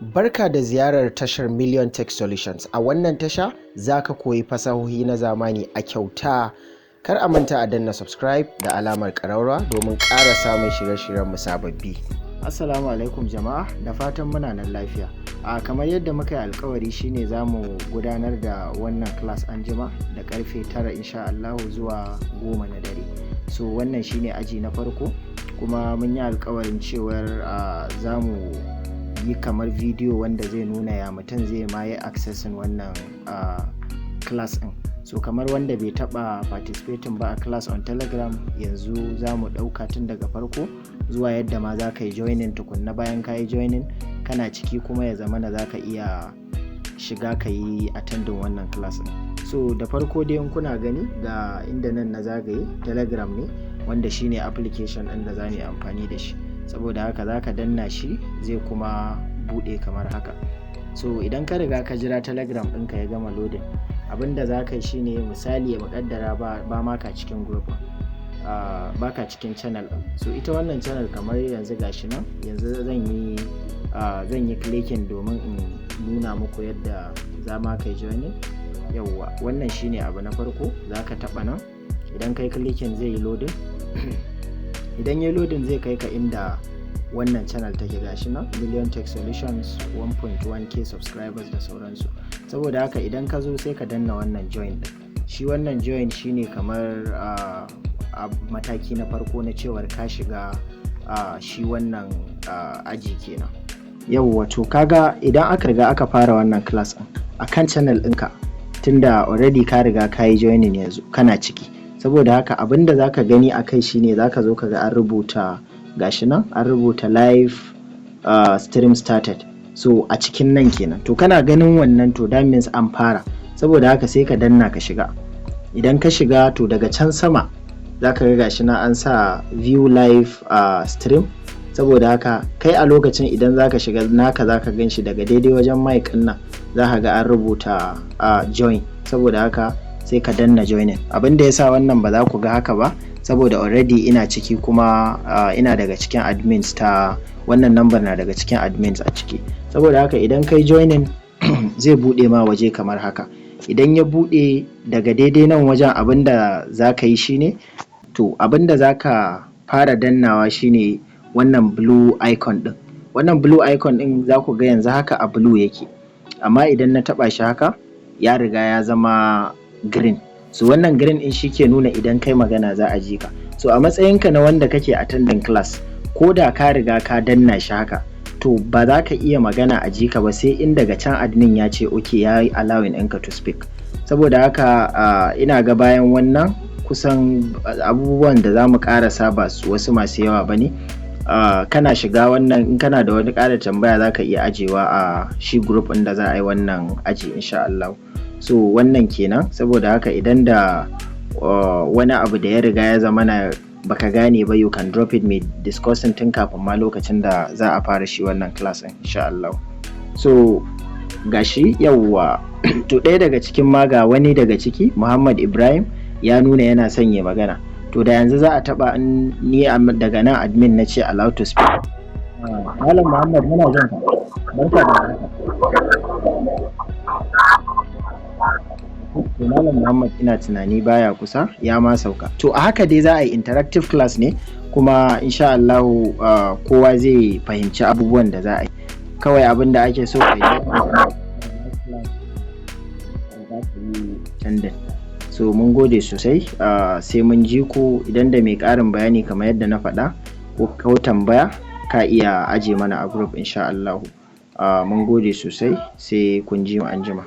Barka da ziyarar tashar Million Tech Solutions. A wannan tasha za ka koyi fasahohi na zamani a kyauta. Kar a manta a danna subscribe da alamar ƙararrawa domin ƙara samun shirye-shiryenmu sababbi. Assalamu alaikum jama'a, da fatan muna nan lafiya. A kamar yadda muka yi alkawari shine za mu gudanar da wannan class anjima da karfe 9 insha Allahu zuwa 10 na dare. So wannan shine aji na farko, kuma mun yi alkawarin cewar za mu yi kamar bidiyo wanda zai nuna ya mutum zai ma yi accessing wannan class ɗin. So kamar wanda bai taɓa participating ba a class on Telegram, yanzu za mu ɗauka tun daga farko zuwa yadda ma za ka yi joining tukunna. Bayan ka yi joining, kana ciki, kuma ya zamana za ka iya shiga ka yi attending wannan class ɗin. So da farko dai, in kuna gani, ga inda nan na zagaye, Telegram ne, wanda shine application ɗin da za mu yi amfani da shi. Saboda haka za ka danna shi, zai kuma buɗe kamar haka. So idan ka riga ka jira Telegram ɗinka ya gama loading, abinda za ka yi shine, misali ya muƙaddara ba ma ka cikin group, ba ka cikin channel ɗin. So ita wannan channel, kamar yanzu gashi nan, yanzu zan yi clicking domin in nuna muku yadda za ma kai joining. Yawwa, wannan shine abu na farko. Za ka taɓa nan, idan kai clicking zai yi loading. Idan ya loading, zai kai ka inda wannan channel take. Gashi nan, Million Tech Solutions, 1.1K subscribers da sauransu. Saboda haka idan ka zo, sai ka danna wannan join din. Shi wannan join shine kamar a mataki na farko na cewar ka shiga shi wannan aji kenan. Yawwa, to kaga idan aka riga aka fara wannan class din akan channel ɗinka, tunda already ka riga ka yi joining, yanzu kana ciki. Saboda haka abinda zaka gani a kai shine zaka zo ka ga an rubuta, gashi nan an rubuta "live stream started". So a cikin nan kenan. To kana ganin wannan, to that means an fara. Saboda haka sai ka danna ka shiga. Idan ka shiga, to daga can sama za ka ga gashi nan an sa "view live stream". Saboda haka kai a lokacin idan za ka shiga naka, za ka gan shi daga daidai wajen mic ɗin nan, za ka ga an rubuta "join". Saboda haka sai ka danna joining. Abin da yasa wannan ba za ku ga haka ba, saboda already ina ciki, kuma ina daga cikin admins ta wannan number, na daga cikin admins a ciki. Saboda haka idan kai joining, zai buɗe ma waje kamar haka. Idan ya buɗe, daga daidai nan wajen, abin da za ka yi shine, to abin da za ka fara dannawa shine wannan blue icon ɗin. Wannan blue icon ɗin, za ku ga yanzu haka a blue yake, amma idan na taɓa shi haka, ya riga ya zama green. So wannan green ɗin shi ke nuna idan kai magana za a ji ka. So a matsayinka na wanda kake attending class, ko da ka riga ka danna shi haka, to ba za ka iya magana a ji ka ba, sai in daga can admin ya ce okay, ya yi allowing ɗinka to speak. Saboda haka ina ga bayan wannan, kusan abubuwan da za mu ƙarasa ba su wasu masu yawa ba ne. Kana shiga wannan, in kana da wani ƙara tambaya, za ka iya ajewa a shi group ɗin da za a yi wannan aji insha Allah. So wannan kenan. Saboda haka idan da wani abu da ya riga ya zama na baka gane ba, you can drop it, mai discussing tun kafin ma lokacin da za a fara shi wannan class ɗin insha Allah. So gashi, yawwa, to ɗaya daga cikin ma, ga wani daga ciki, Muhammad Ibrahim, ya nuna yana son ya magana. To da yanzu za a taɓa ni daga nan admin na ce "allow to speak". Malam Muhammad, muna jin ka. Barka da warhaka. To Malam Muhammad ina tunani baya kusa, ya ma sauka. To a haka dai za a yi interactive class ne, kuma insha Allahu kowa zai fahimci abubuwan da za a yi. Kawai abin da ake so ka yi, za ka yi attending. So mun gode sosai, sai mun ji ku. Idan da mai ƙarin bayani, kamar yadda na faɗa, ko tambaya, ka iya aje mana a group insha Allahu. Mun gode sosai, sai kun ji mu anjima.